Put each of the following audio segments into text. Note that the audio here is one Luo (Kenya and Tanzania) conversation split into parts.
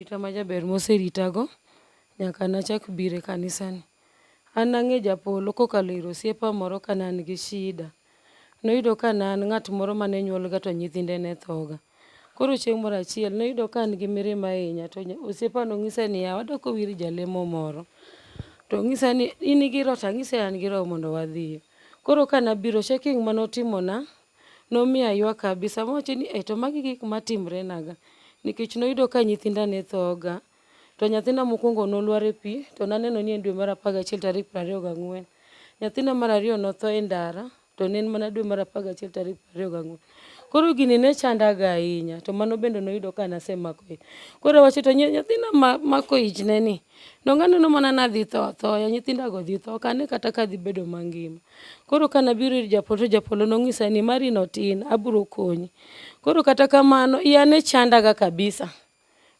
Arita majaber moseritago nyaka nachak biro e kanisani. An nang'e japolo kokalo ir osiepa moro kane an gi shida. Noyudo ka ne an ng'at moro mane nyuolga to nyithinde ne thoga. Koro chieng' moro achiel noyudo ka an gi mirima ahinya to osiepa nonyisa niya, wadok ir jalemo moro. To onyisa ni in gi roho to anyise ni an gi roho mondo wadhiyo. Koro ka nabiro checking manotimona nomiyo aywak kabisa mawacho ni eh to magi gik matimre naga. Nikech noyudo ka nyithinda ne thoga to nyathina mokwongo nolwar e pi to naneno ni en dwe mar 11 tarik 24. Nyathina mar ariyo notho e ndara to ne en mana dwe mar 11 tarik 24. Koro gini ne chandaga ahinya to mano bende noyudo ka nasemako ich. Koro awacho to nyathina mako ich ne ni, donge aneno mana nadhi tho athoya, nyithindago dhi tho, ok ane kata ka adhi bedo mangima. Koro ka nabiro ir japolo to japolo nonyisa ni mari no tin, abiro konyi. Koro kata kamano, iya ne chandaga kabisa.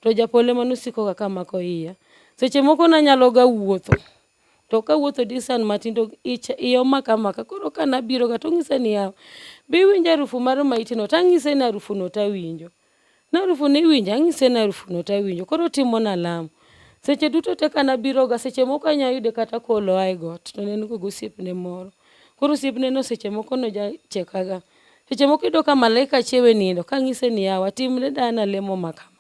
To japolo ema nosiko ga kamako iya. Seche moko nanyalo ga wuotho, to kawuotho distance matin to ich iya omaka amaka. Koro ka nabiro ga tonyisa ni yawa, be iwinjo harufu mar maiti no? Tanyise ni harufu no tawinjo. Ni harufu no iwinjo? Anyise ni harufu no tawinjo. Koro otimona lamo. Seche duto te kanabiro ga, seche moko anya yude kata koolo oa e got, to ne en go gosiepne moro. Koro osiepne no seche moko noja chekaga. Seche moko iyudo ka malaika chiewe e nindo kanyise ni yawa timne dana lemo ma kama.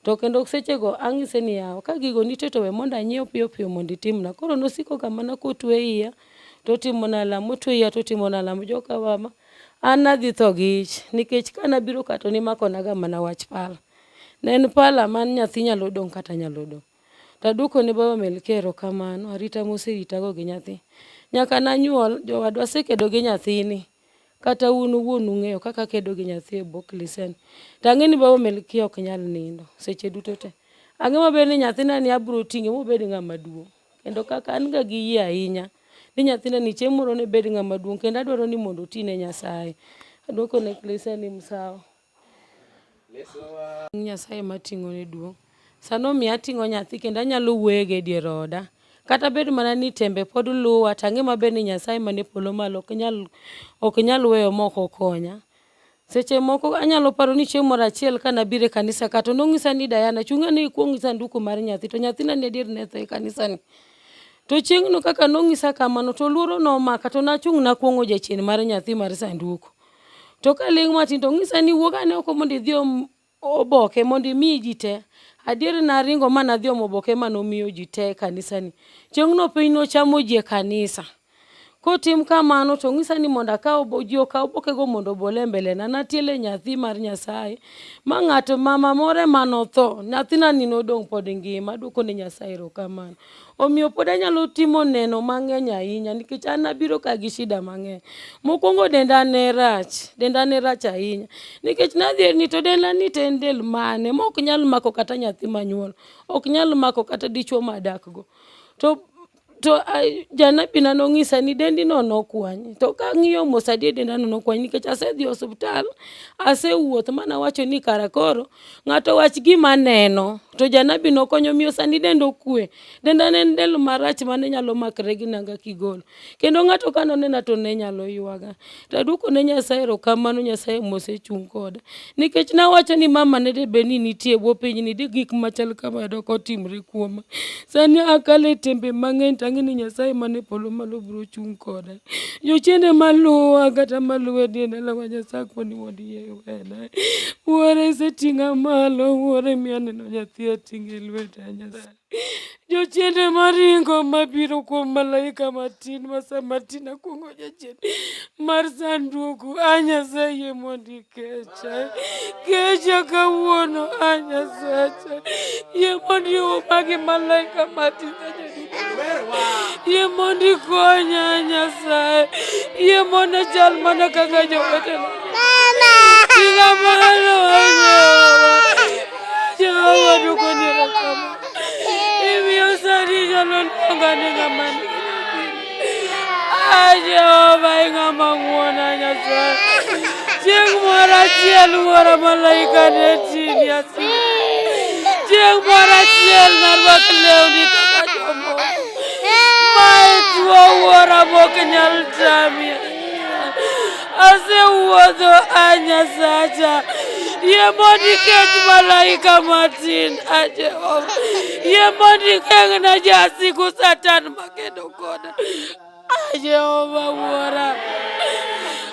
To kendo sechego anyise ni yawa ka gigo nitie to we mondo anyiew piyo piyo mondo itimna. Koro nosiko ga mana kotwe iya to otimona lamo, otwe iya to otimona lamo. Joka mama an nadhi tho gi ich nikech kanabiro ka to nimakonaga mana wach pala. Ne en pala man nyathi nyalo dong' kata nyalo dong'. To aduoko ne baba Melkia erokamano arita moseritago gi nyathi. Nyaka nanyuol jowadwa asekedo gi nyathini. Kata un owuon ung'eyo kaka akedo gi nyathi e bwo klisen. To ang'e ni baba Melkia ok nyal nindo seche duto te. Ang'e maber ni nyathina ni abiro ting'e mobed ng'ama duong'. Kendo kaka an ga gi yie ahinya ni nyathina ni chieng' moro nobed ng'ama duong' kendo adwaro ni mondo oti ne Nyasaye. Aduoko ne klisen ni msawa. Nyasaye mating'o ne duong'. Sano omiyo ating'o nyathi kendo anyalo wuoyo go e dier oda. Kata bed mana ni tembe pod luwa to ang'e maber ni Nyasaye man e polo malo ok nyal weyo ma ok okonya. Seche moko anyalo paro ni chieng' moro achiel ka nabiro e kanisa ka to nonyisa ni Diana chung' ane ikuong sanduku mar nyathi to nyathina ni adier ne tho e kanisa ni. To chieng'no kaka nonyisa kamano to luoro nomaka to nachung' nakuong'o jachien mar nyathi mar sanduku. To kaling' matin to onyisa ni wuog ane oko mondo idhi om oboke mondo imi ji te. Adier naringo ma nadhi omo oboke ma nomiyo ji te e kanisani. Chieng'no piny nochamo ji e kanisa. Kotim kamano to onyisa ni mondo akaw ji okaw obokego mondo obol e mbelena. Natiele nyathi mar Nyasaye ma ng'at mama moro ema notho, nyathinani nodong' pod ngima. Aduoko ne Nyasaye erokamano. Omiyo pod anyalo timo neno mang'eny ahinya nikech an nabiro ka gi shida mang'eny. Mokwongo denda ne rach, denda ne rach ahinya nikech nadhier ni to denda ni to en del mane ma ok nyal mako kata nyathi manyuolo, ok nyal mako kata dichuo madak go. To janabi na nonyisa ni dendi no nokwany. To kang'iyo mos adier denda no nokwany nikech asedhi e osuptal, asewuotho manawacho ni kara koro ng'ato wach gima aneno. To janabi nokonyo miyo sani denda okwe. Denda ne en del marach mane nyalo makre gi nanga kigolo. Kendo ng'ato ka nonena to ne nyalo ywaga. To aduoko ne Nyasaye erokamano, Nyasaye mosechung' koda. Nikech nawacho ni mama ne debed ni nitie e bwo pinyni, di gik machal kama dok otimre kuoma. Sani akalo e tembe mang'eny to ang'e ni Nyasaye man e polo malo biro chung' koda. Jochiende maluwa kata maluwa e dier dalawa Nyasaye akwayo ni mondo iyie iwena. Wuora iseting'a malo, wuora imiyo aneno nyathi ating'o e lweta Nyasaye. Jochiende maringo mabiro kuom malaika matin ma sama tin akuong'o jachien mar sanduku. A Nyasaye yie mondo ikecha. Kecha kawuono a Nyasacha. Yie mondo iuma gi malaika matin seche duto. Yie mondo ikonya Nyasaye. Yie mondo achal mana kaka jowetena. Ting'a malo a Jehova. Jehova duoko ni erokamano. Imiyo sani inyalo luonga ni ng'ama nigi nyathini. Ah, Jehova e ng'ama ng'won a Nyasaye. Chieng' moro achiel wuora malaika ne tini asiri. Chieng' moro achiel narwak lewni kaka jomoko. Mae tuo wuora mok nyal tami. Asewuotho a Nyasacha. Yie mondo ikech malaika matin, a Jehova. Yie mondo igeng'na jasigu Satan makedo koda. A Jehova Wuora.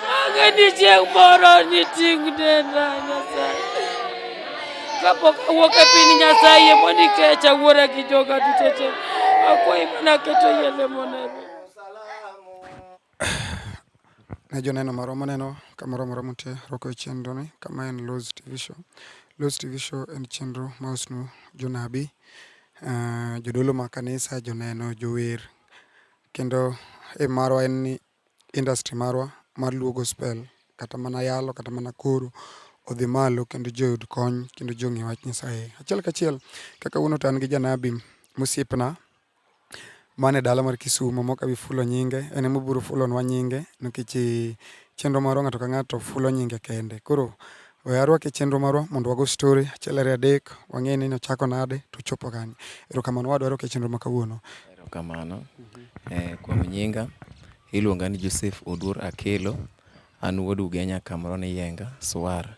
Ang'e ni chieng' moro niting' denda Nyasaye. Kapok awuok e piny Nyasaye, yie mondo ikecha Wuora gi joga duto te. Akwayi mana keto yie lemona. Ne joneno marwa maneno kamoro amora muntie rwako e chenro ni kama en Loz TV show. Loz TV show en chenro ma usnu jonabi, jodolo mag kanisa, joneno, jower. Kendo e marwa en ni industry marwa mar Luo Gospel kata mana yalo kata mana koro odhi malo kendo ji oyud kony kendo ji ong'e wach Nyasaye. Achiel kachiel kaka kawuono to an gi janabi mosiepna man e dala mar Kisumo mok abi fulo nyinge, en ema obiro fulonwa nyinge nikech chenro marwa ng'ato ka ng'ato fulo nyinge kende. Koro we arwake e chenro marwa mondo wago story achiel ariyo adek wang'e ni nochako nade to ochopo kanye. Erokamano wadwa rwaki e chenro ma kawuono. Erokamano. Kuom nyinga, iluonga ni Joseph Oduor Akelo. An wuod Ugenya kamoro ni Yenga, Swar.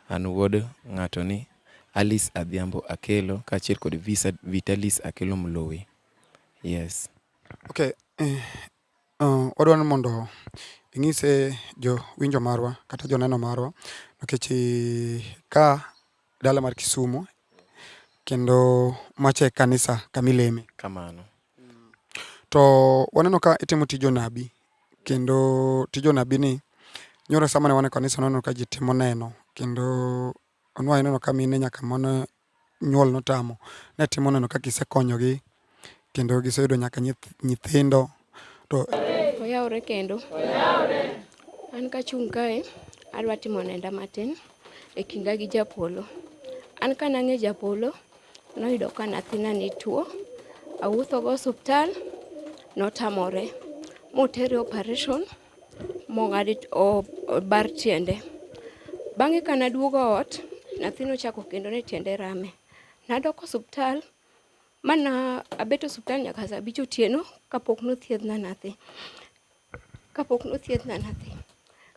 An wuod ng'ato ni Alice Adhiambo Akelo kaachiel kod Visa, Vitalis Akelo Mlowe. Yes. Okay, wadwa ni mondo ing'ise jo winjo marwa kata joneno marwa nikech ka dala mar Kisumu kendo macha e kanisa kamileme. Kamano. To waneno ka itimo tij jonabi kendo tij jonabi ni nyoro sama ne wan e kanisa waneno ka ji timo neno kendo nwa ineno ka mine nyaka mane nyuol notamo ne timo neno kaka isekonyogi kendo giseyudo nyaka nyithindo to Oyawre kendo. An kachung' kae, adwa timo nenda matin e kinda gi japolo. An kanang'e japolo, noyudo ka nyathina ne tuo. Awuotho go osuptal, notamore. Motere operation, mong'ad obar tiende. Bang'e kanaduogo ot, nyathi nochako kendo ni tiende rame. Nadok osuptal, mana abet osuptal nyaka saa abich otieno kapok nothiedhna nyathi. Kapok nothiedhna nyathi.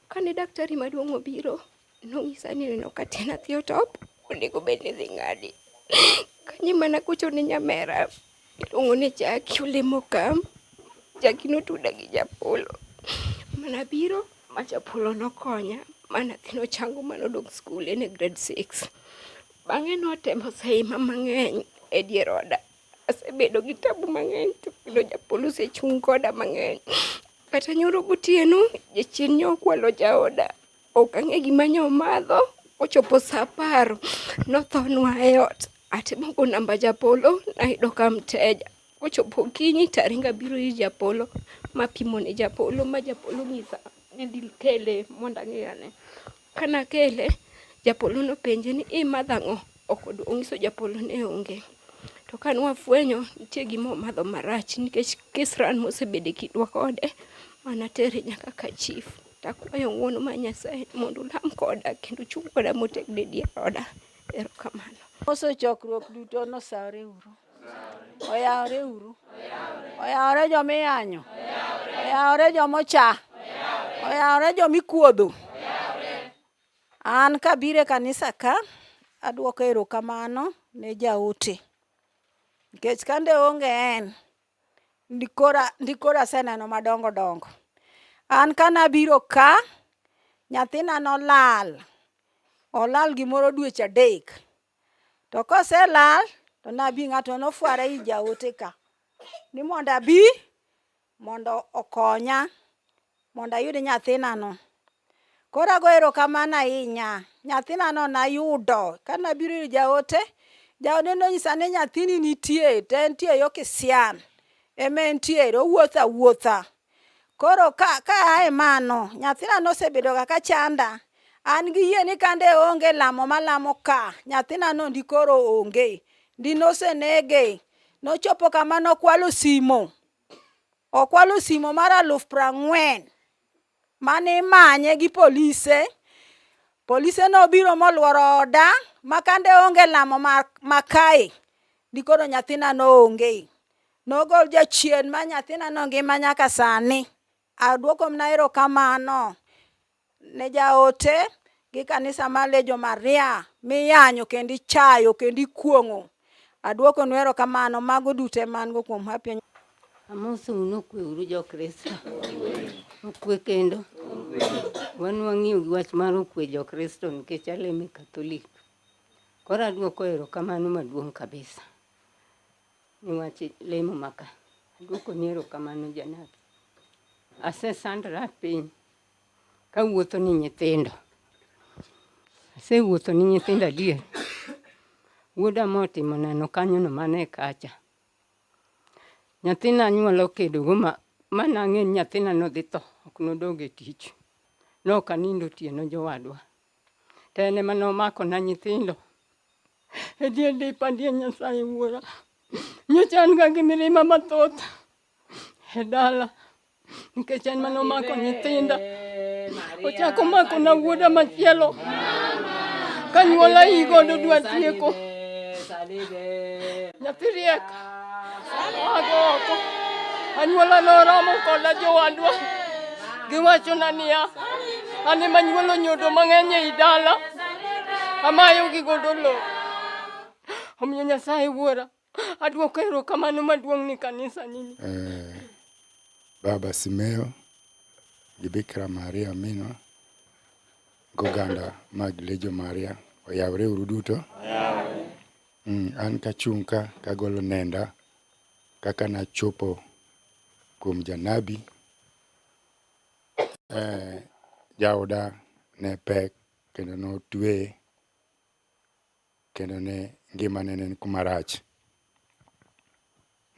Kane daktari maduong' obiro, nonyisa ni oneno ka tie nyathi otop, onego bed ni idhi ng'adi. Kanyo ema nagocho ne nyamera miluongo ni Jackie olemo ka. Jackie notuda gi japolo. Manabiro ma japolo nokonya ma nyathi nochango manodok skul en e grade 6. Bang'e notemo oseima mang'eny e dier oda. Asebedo gi tabu mang'eny to kendo japolo osechung' koda mang'eny. Kata nyoro gotieno jachien nyo okwalo jaoda. Ok ang'e gima nyo omadho. Kochopo saa apar nothonwa e ot. Atemo go namba japolo nayudo ka mteja. Kochopo okinyi taringo abiro ir japolo mapimo ne japolo ma japolo onyisa ni dhi kele mondo ang'i ane. Kanakele, japolo nopenje ni imadho ang'o? Ok onyiso japolo ni onge. To ka nwafwenyo nitie gima omadho marach nikech kisran mosebedo e kindwa kode manatere nyaka ka chief. Takwayo ng'uono mar Nyasaye mondo ulam koda kendo uchung' koda motegno e dier oda. Erokamano. Moso chokruok duto nosawre uru. Oyawre uru. Oyawre joma iyanyo. Oyawre joma ocha. Oyawre joma ikuodho. An kabiro e kanisa ka, aduoko erokamano ne jaote. Nikech kande onge en, ndikoro aseneno madongo dongo. An kanabiro ka, nyathina nolal. Olal gimoro dweche adek. To koselal, to nabi ng'ato nofwara ir jaote ka. Ni mondo abi, mondo okonya, mondo ayud nyathinano. Koro ago erokamano ahinya. Nyathinano nayudo. Kanabiro ir jaote, jaote nonyisa ni nyathini nitie, to entie yo Kisian. Ema entiere, owuotho awuotha. Koro ka ae mano, nyathina nosebedo ga ka chanda. An gi yie ni kande onge lamo malamo ka, nyathina no ndi koro onge. Ndi nosenege. Nochopo kama nokwalo simo. Okwalo simo mar aluf prang'wen. Mane imanye gi polise. Polise nobiro moluoro oda ma kande onge lamo ma kae, ndi koro nyathina no onge. Nogol jachien ma nyathina no ngima nyaka sani. Aduoko mana erokamano ne jaote. Gi kanisa mar Legion Maria miyanyo kendo ichayo kendo ikuong'o. Aduokonu erokamano mago duto ema an go kuom hapi. Amosou nokwe uru jo Kristo. Okwe kendo. Wan wang'iyo gi wach mar okwe jo Kristo nikech alemo e Katholik. Koro aduoko erokamano maduong' kabisa ni wach lemo maka. Aduoko ni erokamano janabi. Asesandra piny kawuotho ni nyithindo. Asewuotho ni nyithindo adier. Wuoda motimo neno kanyono mane kacha. Nyathina anyuola okedogo ma ma nang'e ni nyathina nodhi tho, ok nodog e tich. Nok anindo otieno jowadwa. To en ema nomakona nyithindo. E dier dipa dier Nyasaye wuora. Nyocha an ga gi mirima mathoth e dala. Nikech en mane omako nyithinda. Ochako mako na wuoda machielo. Kanyuola yi godo dwa tieko. Nyathi riek. Oago oko. Anyuola noromo koda jowadwa. Giwachona niya, an ema anyuolo nyodo mang'eny ei dala. Amayo gi godo lowo. Omiyo Nyasaye wuora, Aduoko erokamano maduong' ni kanisa nini. Eh, Baba Simeo gi Bikira Maria minwa goganda mag Legio Maria oyawre uru duto. An kachung' ka kagolo nenda kaka nachopo kuom janabi eh, jaoda ne pek kendo notweye kendo ne ngimane ne ni kuma rach.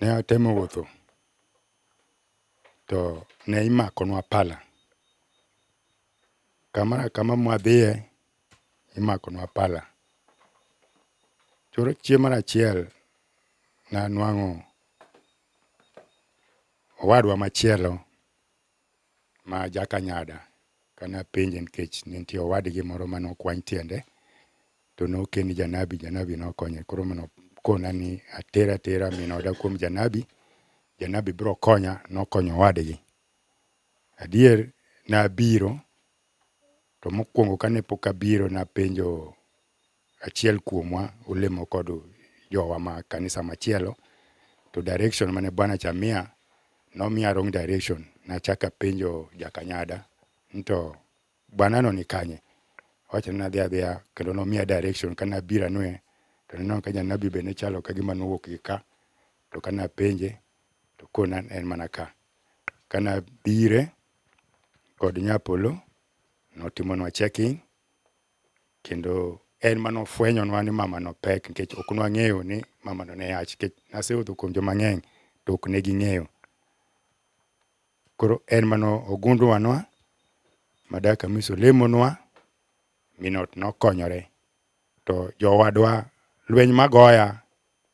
Ne atemo wuotho to ne imakonwa pala. Kamoro akama mwadhiye imakonwa pala. Koro chieng' moro achiel nanwang'o owadwa machielo ma jakanyada kane apenje nikech ne nitie owadgi moro mane okwany tiende to nokeni janabi, janabi nokonye. Koro mano kona ni ater atera min oda kuom janabi, janabi biro konya, nokonyo owadgi. Adier nabiro to mokwongo kane pok abiro napenjo achiel kuomwa olemo kod jowa ma kanisa machielo to direction mane bwana cha miya nomiya wrong direction. Nachako apenjo jakanyada ni to bwana no ni kanye? Owacho ni nadhi adhiya kendo nomiya direction kane abiro anwe to naneno ka janabi be ne chalo kagima nowuok gi ka to kane apenje to kona en mana ka. Kane abire kod nyapolo notimonwa checking kendo en mane ofwenyonwa ni mamano pek nikech ok nwang'eyo ni mamano ne yach nikech nasewuotho kuom joma ng'eny to ok ne ging'eyo. Koro en mane ogundwanwa madaka miso olemonwa min ot nokonyore. To jowadwa lweny magoya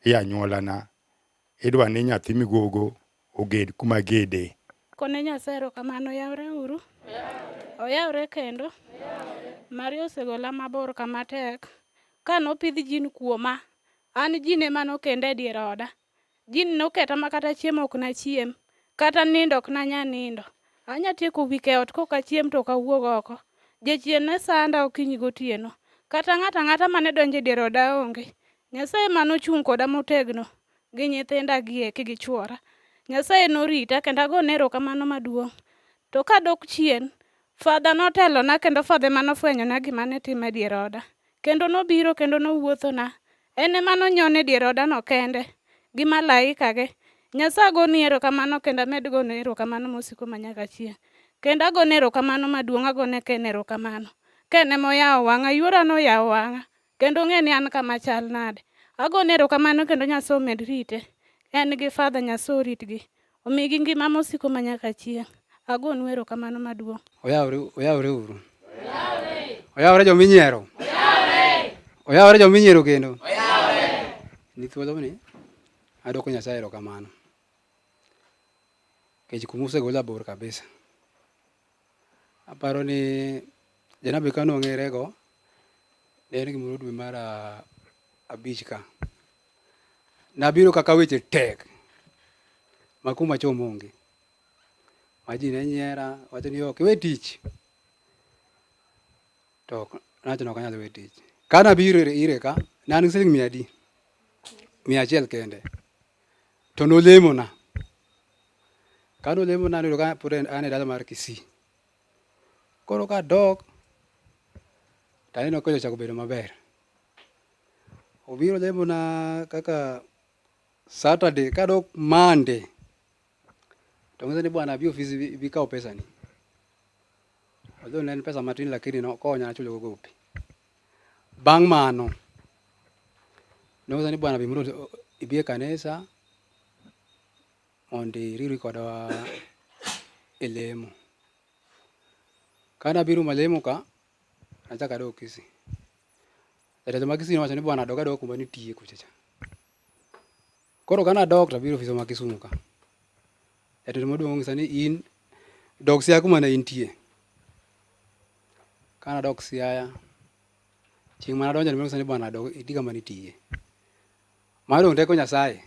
e anyuolana idwa ni nyathi migogo oged kuma agede. Kone Nyasaye erokamano, oyawre uru. Oyawre kendo. Maria osegola mabor kama tek. Ka nopidh jin kuoma, an jin ema nokenda e dier oda. Jin noketa ma kata chiemo ok nachiem, kata nindo ok nanya nindo. Anya tieko wik e ot kok achiem to ok awuog oko. Jachien ne sanda okinyi gotieno. Kata ng'ato ang'ata mane donjo e dier oda onge. Nyasaye ema nochung' koda motegno gi nyithinda gi eki gi chuora. Nyasaye norita kendo agone erokamano maduong'. To kadok chien, Father notelona kendo Father ema nofwenyona gima ne time e dier oda. Kendo nobiro kendo nowuothona. En ema nonyono e dier odano kende gi malaika ge. Nyasaye agoni erokamano kendo amed goni erokamano mosiko manyaka chieng'. Kendo agone erokamano maduong' agone Ken erokamano. Ken ema oyawo wang'a, yuora noyawo wang'a. Kendo ong'e ni an kama chal nade. Agone erokamano kendo Nyasaye omed rite. En gi Father Nyasaye oritgi. Omigi ngima mosiko ma nyaka chieng'. Agonu erokamano maduong'. Oyawre, oyawre uru. Oyawre joma inyiero. Oyawre joma inyiero kendo. Ni thuolo ni adwoko Nyasaye erokamano. Nikech kuma usegola bor kabisa. Aparo ni janabi kane wang'erego, ne en gimoro dwe mar abich ka. Nabiro kaka weche tek ma kuma chom onge. Ma ji ne nyiera, wacho ni ok iwe tich. To Nawacho ni ok anyal we tich. Ka nabiro ire ka, ne an gi siling mia adi? 100 kende. To nolemona. Ka nolemona noyudo ka pod an e dala mar Kisii. Koro kadok, to aneno ka ochako bedo maber. Obiro lemona kaka Saturday, kadok Monday, to onyisa ni bwana abi ofis ibi ikaw pesani. Although ne en pesa matin lakini nokonya achulo go gope. Bang' mano, nonyisa ni bwana bi mondo ibi e kanisa mondo iriwri kodwa e lemo. Ka nabiro malemo ka, nachako adok Kisii. Jatelo ma Kisii nowacho ni bwana dog adoga kuma nitiye kucha cha. Koro ka nadok to abiro ofiswa ma Kisumu ka. Jatelo maduong' onyisa ni in dog Siaya kuma ne intie. Ka nadok Siaya, chieng' mane adonjo nonyisa ni bwana dog iti kama nitiye. Mano dong' teko Nyasaye.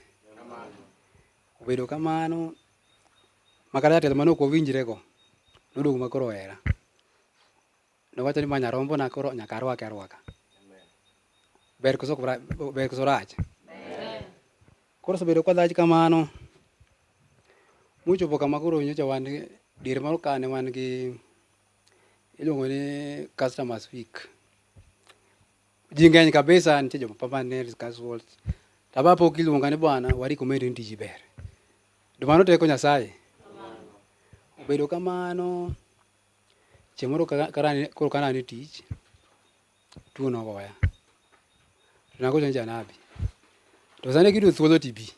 Obedo kamano ma kata jatelo mane ok wawinjre go noduogo ma koro ohera. Nowacho ni ma nyarombona koro nyaka arwake arwaka. Ber koso ok ber koso rach? Koro osebedo kwa dhach kamano mochopo kama koro nyocha wan diere moro ka ne wan gi iluongo ni customers week. Ji ng'eny kabisa nitie joma permanent, casuals. To aba pok iluonga ni bwana wa recommend ni tiji ber. To mano teko Nyasaye. Obedo kamano chieng' moro koro ka an e tich, tuo nogoya. To nagocho ne janabi. To sani kiyudo thuolo to ibi.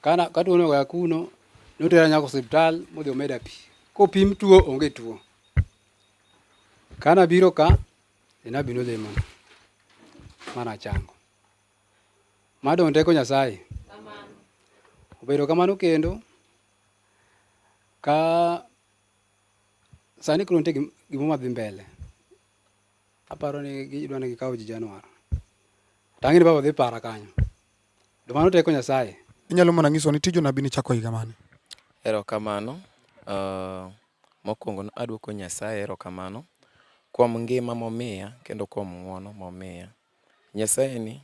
Ka tuo nogoya kuno, notera nyaka osiptal modhi omeda pi. Kopim tuo, onge tuo. Ka nabiro ka, janabi nolemona ma nachango. Ma dong' teko Nyasaye. Obedo kamano kendo ka sani koro nitie gimoro madhi mbele. Aparo ni gidwa ni gikaw ji Januar. To ang'e ni baba dhi para kanyo. To mano teko Nyasaye. Inyalo mana nyiso ni tij jonabi nichako higa mane? Erokamano. Uh, mokwongo adwoko Nyasaye erokamano kuom ngima momiya kendo kuom ng'wono momiya. Nyasaye ni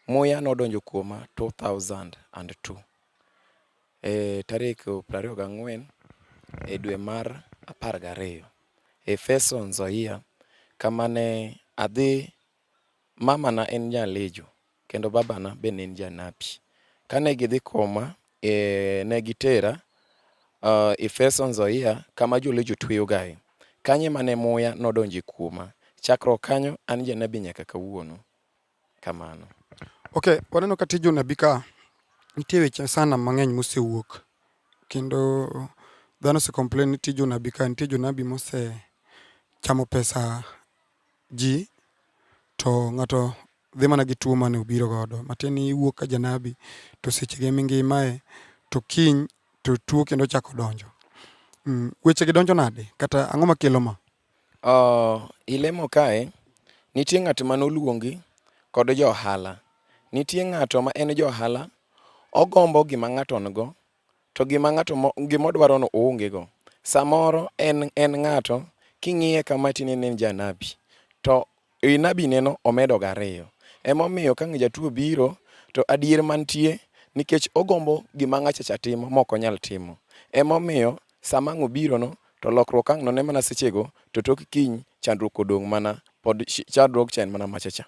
muya nodonjo kuoma 2002 e tarik 24 e dwe mar 12 Efeso Nzoia kama ne adhi mamana en jalejo kendo babana be ne en janabi. Kane gidhi koma e, ne gitera uh, Efeso Nzoia kama jolejo tweyogae. Kanyo ema ne muya nodonje kuoma. Chakruok kanyo an janabi nyaka kawuono. Kamano. Okay, waneno ka tij jonabi ka nitie weche sana mang'eny mosewuok kendo dhano ose complain ni tij jonabi ka nitie jonabi mose chamo pesa ji to ng'ato dhi mana gi tuo mane obiro godo. Matiende ni iwuok ka janabi to sechegi ema ingimae to kiny to tuo kendo chako donjo. Weche gi donjo nade kata ang'o makelo ma? Ilemo kae, nitie ng'at mane oluongi kod jo ohala. Nitie ng'ato ma en ja ohala, ogombo gima ng'ato nigo to gima ng'ato gima odwaro no oonge go. Samoro en en ng'ato king'iye kama tinene ni en janabi to e nabi neno omedo gariyo. Emomiyo ka ang' jatuo obiro to adier mantie nikech ogombo gima ng'acha cha timo mok onyal timo. Emomiyo sama ang' obiro no to lokruok ang' none mana sechego to tok kiny chandruok odong' mana pod chandruok cha en mana macha cha.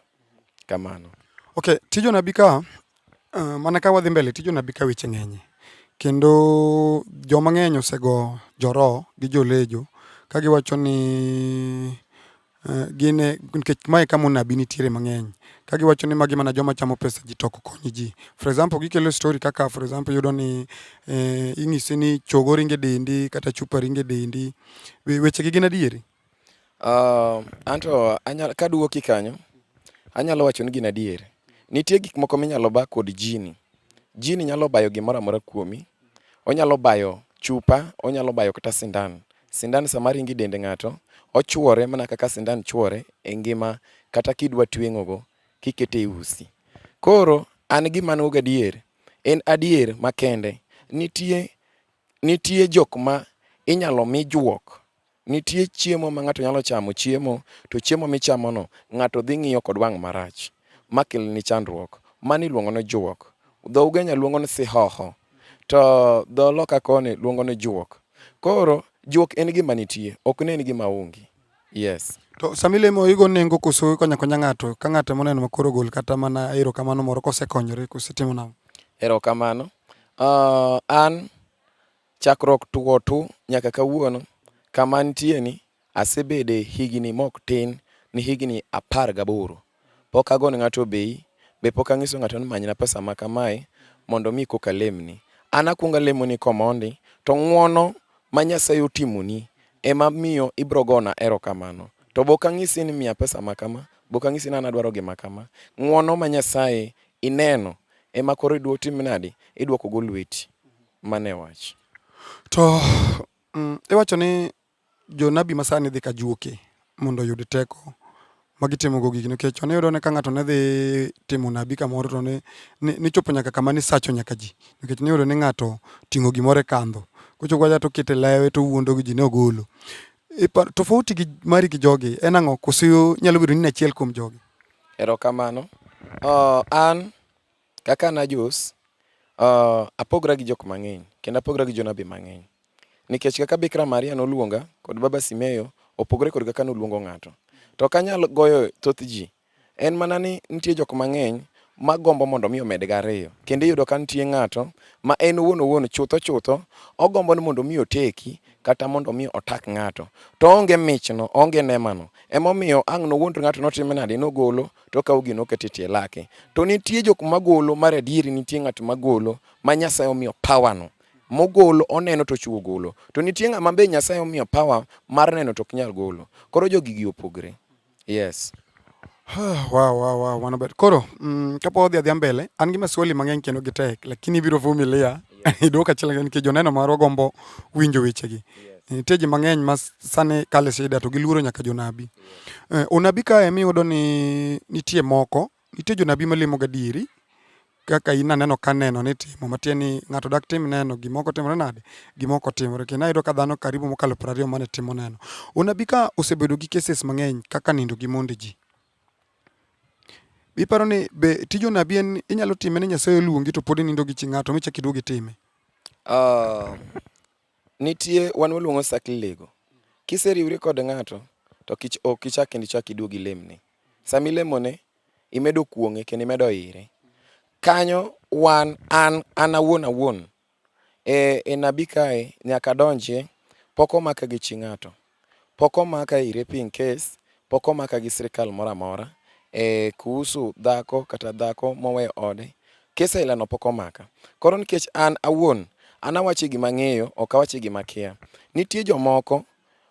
Kamano. Okay, tij jonabi ka mana ka wadhi mbele tij jonabi ka weche ng'enye. Kendo joma ng'eny osego joroho gi jolejo ka giwacho ni gin nikech mae kama onabi nitiere mang'eny. Ka giwacho ni magi mana joma chamo pesa ji to ok kony ji. For example gikelo story kaka for example iyudo ni inyisi ni chogo ringo e dendi kata chupa ringo e dendi. Weche gi gin adieri? Anto anyalo kaduoki kanyo, anyalo wacho ni gin adier. Nitie gik moko minyalo ba kod jini. Jini nyalo bayo gimoro amora kuomi. Onyalo bayo chupa, onyalo bayo kata sindan. Sindan sama ringo e dend ng'ato, ochuore mana kaka sindan chuore e ngima kata kidwa tweng'o go kikete e usi. Koro an gima an go gadier, en adier makende. Nitie nitie jok ma inyalo mi juok. Nitie chiemo ma ng'ato nyalo chamo chiemo to chiemo michamono ng'ato dhi ng'iyo kod wang' marach ma kelni chandruok. Mano iluongo ni juok. Dho Ugenya luongo ni sihoho to dho loka koni luongo ni juok. Koro juok en gima nitie, ok ni en gima onge. Yes. To sama ilemo igo nengo koso ikonyo akonya ng'ato ka ng'ato ema oneno ma koro ogol kata mana erokamano moro kosekonyore koso itimo nang'o? Erokamano. Uh, an chakruok tuo tu nyaka kawuono kama antie ni asebede higni mok tin ni higni 18. Pok agone ng'ato bei, be pok ang'iso ng'ato ni manyna pesa ma kamae mondo mi koka alemni. An akwongo alemoni komondi to ng'uono ma Nyasaye otimoni ema miyo ibro gona erokamano. To be ok ang'isi ni miya pesa ma kama, be ok ang'isi ni an adwaro gima kama. Ng'uono ma Nyasaye ineno ema koro idwo tim nadi? Idwoko go lweti. Mano e wach. To mm, iwacho ni jonabi masani dhi ka juoke mondo oyud teko ma gitimogo gigi nikech chon iyudo ni ka ng'ato ne dhi timo nabi kamoro to ne nichopo nyaka kama nisacho nyaka ji nikech niyudo ni ng'ato ting'o gimoro e kandho kochopo kacha to okete lewe to owuondo gi ji ni ogolo. Tofauti gi mari gi jogi en ang'o koso nyalo bedo ni in achiel kuom jogi? Erokamano. An kaka an Ajos, apogra gi jok mang'eny kendo apogra gi jonabi mang'eny. Nikech kaka Bikra Maria noluonga kod Baba Simeo opogore kod kaka noluongo ng'ato. To ok anyal goyo thoth ji. En mana ni nitie jok mang'eny magombo mondo mi omed gariyo. Kendo iyudo ka nitie ng'ato ma en owuon owuon chutho chutho ogombo ni mondo mi oteki kata mondo mi otak ng'ato. To oonge michno, oonge nemano. Emomiyo ang' nowuond ng'ato notime nade? Nogolo to okawo gino oketo e tie lake. To nitie jok magolo mar adieri nitie ng'at magolo ma Nyasaye omiyo power no. Mogolo oneno to ochiwo golo. To nitie ng'ama be Nyasaye omiyo power mar neno to ok nyal golo. Koro jogi gi opogre. Yes. Wow, wow, wow, mano ber. Koro, kapok wadhi adhiya mbele, an gi maswali mang'eny kendo gitek, lakini ibiro vumilia idwok achiel achiel nikech joneno marwa gombo winjo wechegi. Nitie ji mang'eny ma sani kale shida to giluoro nyaka jonabi. Onabi kae miyudo ni nitie moko, nitie jonabi malemo gadieri, kaka in aneno ka neno nitimo matiende ni ng'ato dak tim neno gima ok otimore nade gima ok otimore kendo ayudo ka dhano karibu mokalo 20 mane timo neno. Onabi ka osebedo gi cases mang'eny kaka nindo gi monde ji. Iparo ni be tij onabi en inyalo time ni Nyasaye oluongi to pod inindo gi chi ng'ato michak iduog itime? Nitie wan waluongo saklilego. Kiseriwri kod ng'ato to ok ichak kendo ichak iduog ilemne. Sama ilemone imedo kuong'e kendo imedo ire. Kanyo wan an an awuon awuon e, e nabi kae nyaka adonjie pok omaka gi chi ng'ato. Pok omaka e raping case, pok omaka gi sirkal moro amora e kuhusu dhako kata dhako moweyo ode. Kes ailano pok omaka. Koro nikech an awuon an awacho gima ang'eyo ok awach gima akia. Nitie jomoko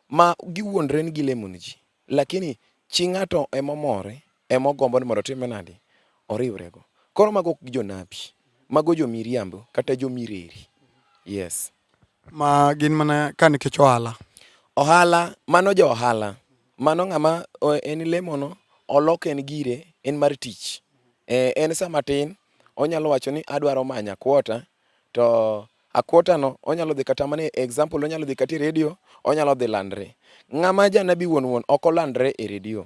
ma giwuondre ni gilemo ne ji. Lakini chi ng'ato ema omore, ema ogombo ni mondo otime nade? Oriwrego. Koro mago ok jonabi. Mago jomiriambo kata jomireri. Yes. Ma gin mana ka nikech ohala. Ohala, mano jo ohala. Mano ng'ama en lemono, oloke en gire, en mar tich. En sama tin, onyalo wacho ni adwaro manyo akwota, to akwota no onyalo dhi kata mana e example onyalo dhi kata e redio, onyalo dhi landre. Ng'ama janabi wuon wuon ok olandre e redio.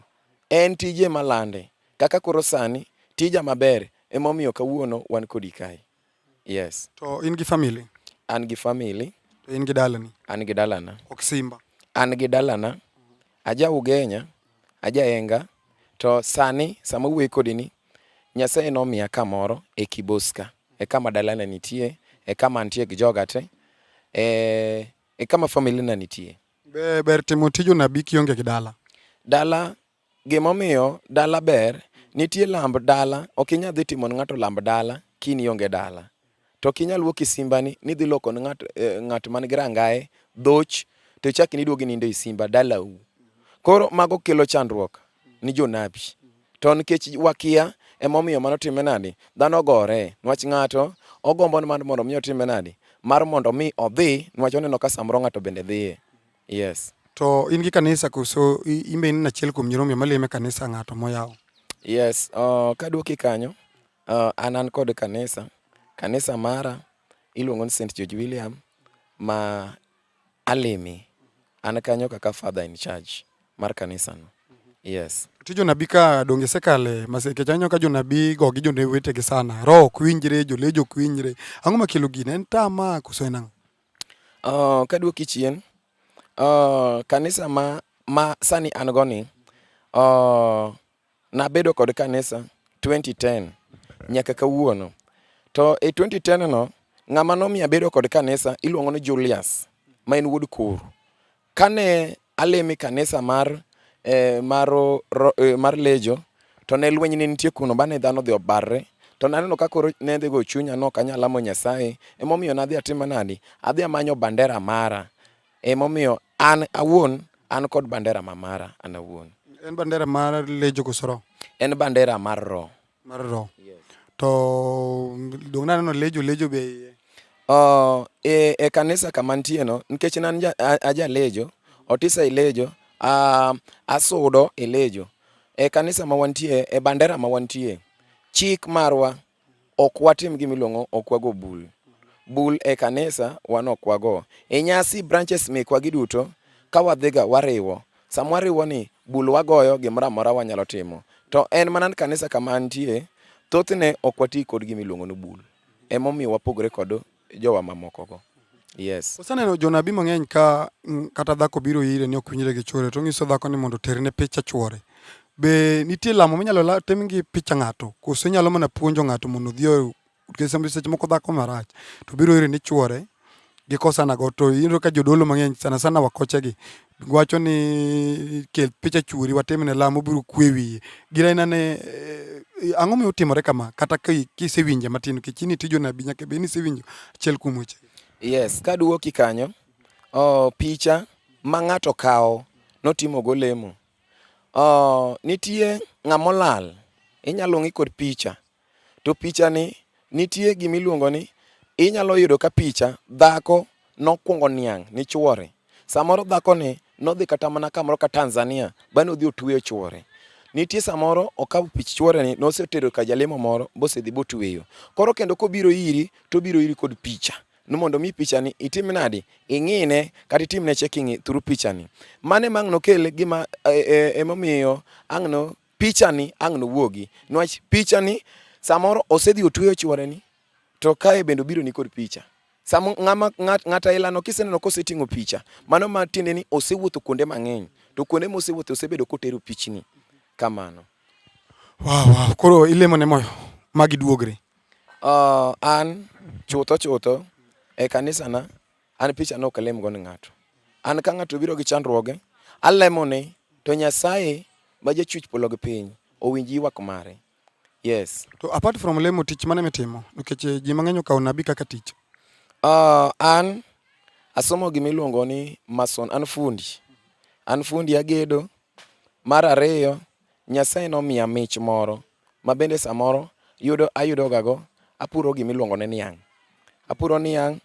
En tije ema lande. Kaka koro sani, tija maber emomiyo kawuono wan kodi kae. Yes. To in gi family? An gi family. To in gi dalani? An gi dalana. Ok Simba? An gi dalana. Aja Ugenya, aja Enga, to sani sama wuoyo kodi ni, Nyasaye nomiya kamoro e Kiboska. E kama dalana nitie, e kama antie gi joga te, e kama family na nitie. Be ber timo tij onabi kionge gi dala? Dala, gimomiyo dala ber, nitie lamb dala, ok inyal dhi timo ne ng'ato lamb dala kin ionge dala. To ok inyal wuok e simbani ni idhi loko ne ng'at, ng'at man gi rangae dhoch to ichak niduog inindo e simba dalau. Koro mago kelo chandruok ni jonabi. To nikech wakia emomiyo mano time nade? Dhano gore. Nwach ng'ato ogombo ni mar mondo mi otime nade? Mar mondo mi odhi nwach oneno ka samoro ng'ato bende dhiye. Yes. To in gi kanisa koso in be in achiel kuom nyirombe malemo e kanisa ng'ato moyawo? Yes, kaduoki kanyo, an an kod kanisa. Kanisa mara iluongo ni St. George William ma aleme. An kanyo kaka father in charge mar kanisa no. Yes. Tij jonabi ka donge isekale mase nikech aneno ka jonabi go gi jonabi wetegi sana. Roho ok winjre, jolejo ok winjre. Ang'o makelo gini? En tama koso en ang'o? Kaduoki chien, kanisa ma sani an go ni, nabedo kod kanisa 2010 nyaka kawuono. To e 2010 no, ng'ama nomiyo abedo kod kanisa iluongo ni Julius, ma en wuod Kuru. Kane alemo e kanisa mar eh, mar, ro, eh, mar Lejo, to ne lweny ne nitie kuno bane dhano odhi obarre. To naneno ka koro ne dhi go chunya ni ok anyal lamo Nyasaye, emomiyo nadhi atimo nadi? Adhi amanyo bandera mara. Emomiyo an awuon an kod bandera ma mara an awuon. En bandera mar Lejo koso Roho? En bandera mar Roho. Mar Roho. Yes. To dong' naneno Lejo Lejo be iye. E kanisa kama antie no, nikech an ja, aja Lejo, otisa e Lejo, asudo e Lejo. E kanisa ma wantie, e bandera ma wantie, chik marwa ok watim gima iluongo ok wago bul. Bul e kanisa wan ok wago. E nyasi branches mekwa gi duto ka wadhiga wariwo. Sama wariwo ni bul wagoyo gimoro amora wanyalo timo. To en mana ni kanisa kama antie thothne ok wati kod gima iluongo ni bul. Emomiyo wapogore kod jowa mamoko go. Yes. Waseneno jonabi mang'eny ka kata dhako biro ire ni ok winjre gi chuore to onyiso dhako ni mondo oterne picha chuore. Be nitie lamo minyalo tim gi picha ng'ato koso inyalo mana puonjo ng'ato mondo odhi nikech seche moko dhako marach to biro ire ni chuore gikosana go to iyudo ka jodolo mang'eny sana sana wakoche gi wacho ni kel picha chuori watimne lamo obiro kwe wiye. Gir aina ne eh, ang'o miyo otimore kama kata kisewinje matin nikech in itij jonabi nyaka bed ni isewinjo achiel kuom weche. Yes, kaduoki kanyo, oh, picha ma ng'ato kawo notimogo lemo. Oh, nitie ng'ama olal, inyalo ng'i kod picha. To picha ni nitie gima iluongo ni inyalo yudo ka picha dhako nokwongo niang' ni chuore. Samoro dhako ni nodhi kata mana kamoro ka Tanzania bane odhi otweyo chuore. Nitie samoro okawo pich chuore ni nosetero ka jalemo moro bosedhi botweyo. Koro kendo kobiro iri to obiro iri kod picha. Ni mondo mi picha ni itim nadi? Ing'ine kata itimne checking through picha ni. Mano ema ang' nokel gima emomiyo ang' no picha ni ang' nowuogi. Niwach picha ni samoro osedhi otweyo chuore ni to kae bende obiro ni kod picha. Samo ng'ama ng'at ng'at ailano kiseneno koseting'o picha, mano ma tiende ni osewuotho kuonde mang'eny. To kuonde mosewuotho osebedo kotero pichni. Kamano. Wow, wow. Koro ilemo ne moyo ma giduogre. An chutho chutho e kanisana an picha no ok alem go ni ng'ato. An ka ng'ato obiro gi chandruoge, alemone to Nyasaye ma jachwech polo gi piny owinj ywak mare. Yes. To apart from lemo tich mane mitimo? Nikech eh, ji mang'eny okawo nabii kaka tich. An asomo gima iluongo ni mason, an fundi. An fundi agedo. Mar ariyo, Nyasaye nomiya mich moro ma bende samoro yudo ayudogago, apuro gima iluongo ni niang'. Apuro niang',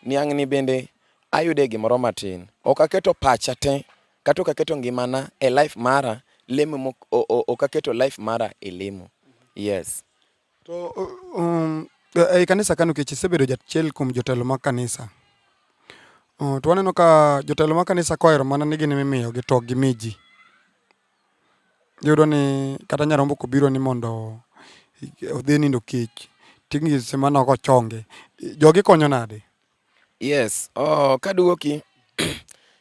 niang' ni bende ayude gimoro matin. Ok aketo pacha te kata ok aketo ngimana e life mara lemo ok aketo life mara e lemo. Yes. To ei kanisa ka nikech isebedo achiel kuom jotelo mag kanisa. To waneno ka jotelo mag kanisa kohero mana ni gin ema imiyogi to ok gimi ji. Iyudo ni kata Nyarombo kobiro ni mondo odhi nindo kech, ting'ise mana kochonge. Jogi konyo nade? Yes, oh, kaduoki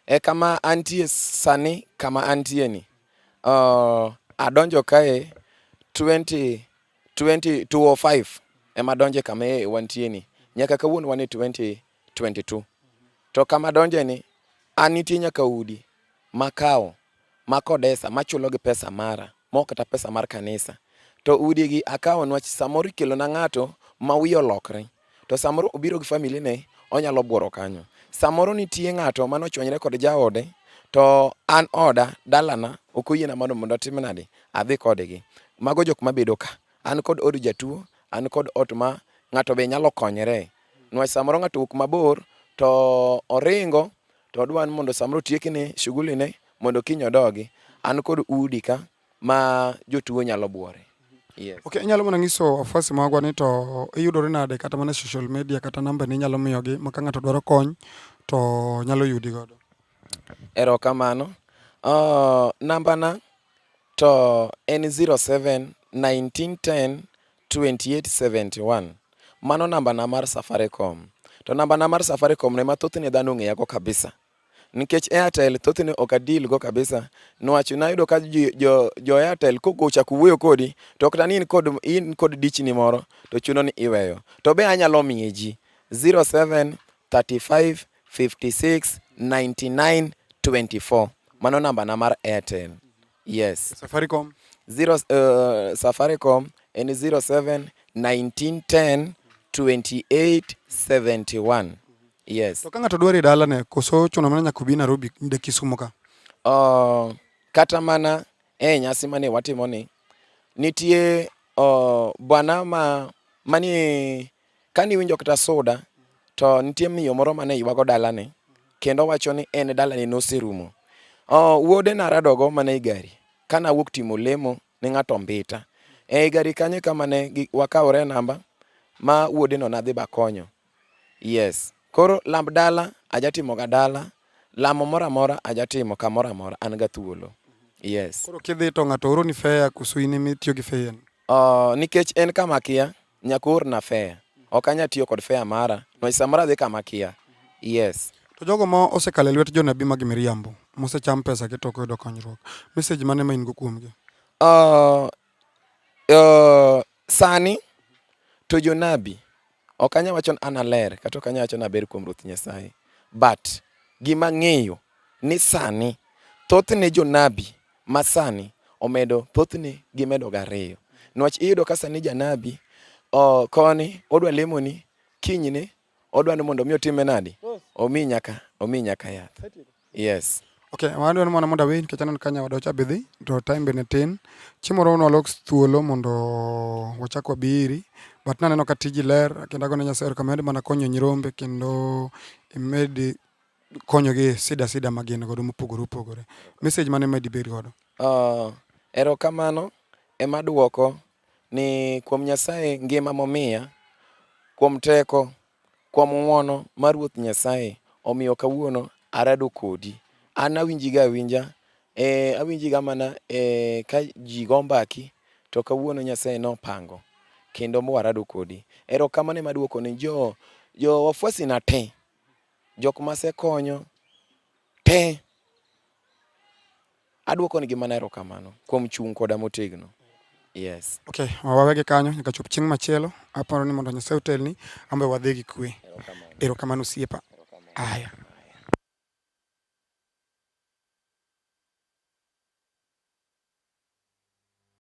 e kama antie sani kama antie ni adonjo kae 20 20 205 ema adonje kama e wantie ni nyaka kawuono wan e 2022 to kama adonje ni an nitie nyaka udi makawo makodesa machulo gi pesa mara mok kata pesa mar kanisa. To udi gi akawo niwach samoro ikelo na ng'ato ma wiye olokre. To samoro obiro gi family ne onyalo buoro kanyo. Samoro nitie ng'ato mane ochwanyre kod jaode to an oda dalana ok oyiena mondo mondo atim nade adhi kodgi. Mago jok mabedo ka. An kod od jatuo, an kod ot ma ng'ato be nyalo konyre. Niwach samoro ng'ato owuok mabor to oringo to odwa ni mondo samoro otiekne shughuli ne mondo kiny odogi. An kod udi ka ma jotuo nyalo buore. Yes. Okay, inyalo mana nyiso wafuasi magwa ni to iyudore nade kata mana e social media kata namba ni inyalo miyogi ma ka ng'ato dwaro kony to nyalo yudi godo. Erokamano. Uh, nambana to en 07 1910 2871. Mano nambana mar Safaricom. To nambana mar Safaricom ne ma thothne dhano ong'eyago kabisa. Nikech Airtel thothne ok adil go kabisa. Niwach nayudo ka jo, jo, jo Airtel kochako wuoyo kodi to kata ni in kod, in kod dichni moro to chuno ni iweyo. To be anyalo miye ji 07 35 56 99 24. Mano nambana mar Airtel. Yes. Safaricom. Zero, Safaricom en 07 19 10 28 71. Yes. To ka ng'ato dwaro e dalane koso ochuno mana nyaka obi Nairobi de Kisumu ka? Kata mana e nyasi mane watimo ni nitie bwana ma manie kane iwinjo kata suda to nitie miyo moro mane ywago dalane kendo wacho ni en dalane noserumo. Wuode naradogo mana e gari kane awuok timo lemo ne ng'ato Mbita. E gari kanyo kama ne wakawore namba ma wuodeno nadhi bakonyo. Yes. Koro lamb dala ajatimoga dala, lamo moro amora ajatimo kamoro amora an ga thuolo. Yes. Koro kidhi to ng'ato oroni fare koso in ema itiyo gi fare ni? Nikech en kama akia, nyaka oorna fare. Ok anyal tiyo kod fare mara, nikech samoro adhi kama akia. Yes. To jogo ma osekalo e lwet jonabi mag miriambo, mosecham pesa gi to ok oyudo konyruok, message mane ma in go kuomgi? Sani to jonabi ok anyal wacho ni an aler kata ok anyal wacho ni aber kuom Ruoth Nyasaye. But gima ang'eyo ni sani thothne jonabi masani omedo thothne gimedo gariyo. Niwach iyudo ka sani janabi koni odwa lemoni kinyne odwa ni mondo mi otime nadi? Omi nyaka omi nyaka yath. Yes. Okay, wadwaro mana mondo awe nikech aneno ka nyawadwa cha be dhi to time bende tin. Chieng' moro nwalok thuolo mondo wachak wabi iri. But naneno ka tiji ler kendo agone Nyasaye erokamano mana konyo nyirombe kendo imed konyogi e sida sida ma gin godo mopogore opogore. Message mane ma dibed godo? Erokamano ema duoko ni kuom Nyasaye ngima momiya, kuom teko, kuom ng'uono mar Ruoth Nyasaye omiyo kawuono arado kodi. An awinjiga awinja, awinjiga mana ka ji go mbaki to kawuono Nyasaye nopango kendo mwarado kodi. Erokamano ema aduoko ni jo jo wafuasi na te, jok masekonyo te aduoko negi mana erokamano kuom chung' koda motegno. Yes. Okay, wawegi kanyo nyaka chop chieng' machielo. Aparo ni mondo Nyasaye otelni, ambe wadhi gi kwe. Erokamano osiepa. Aya.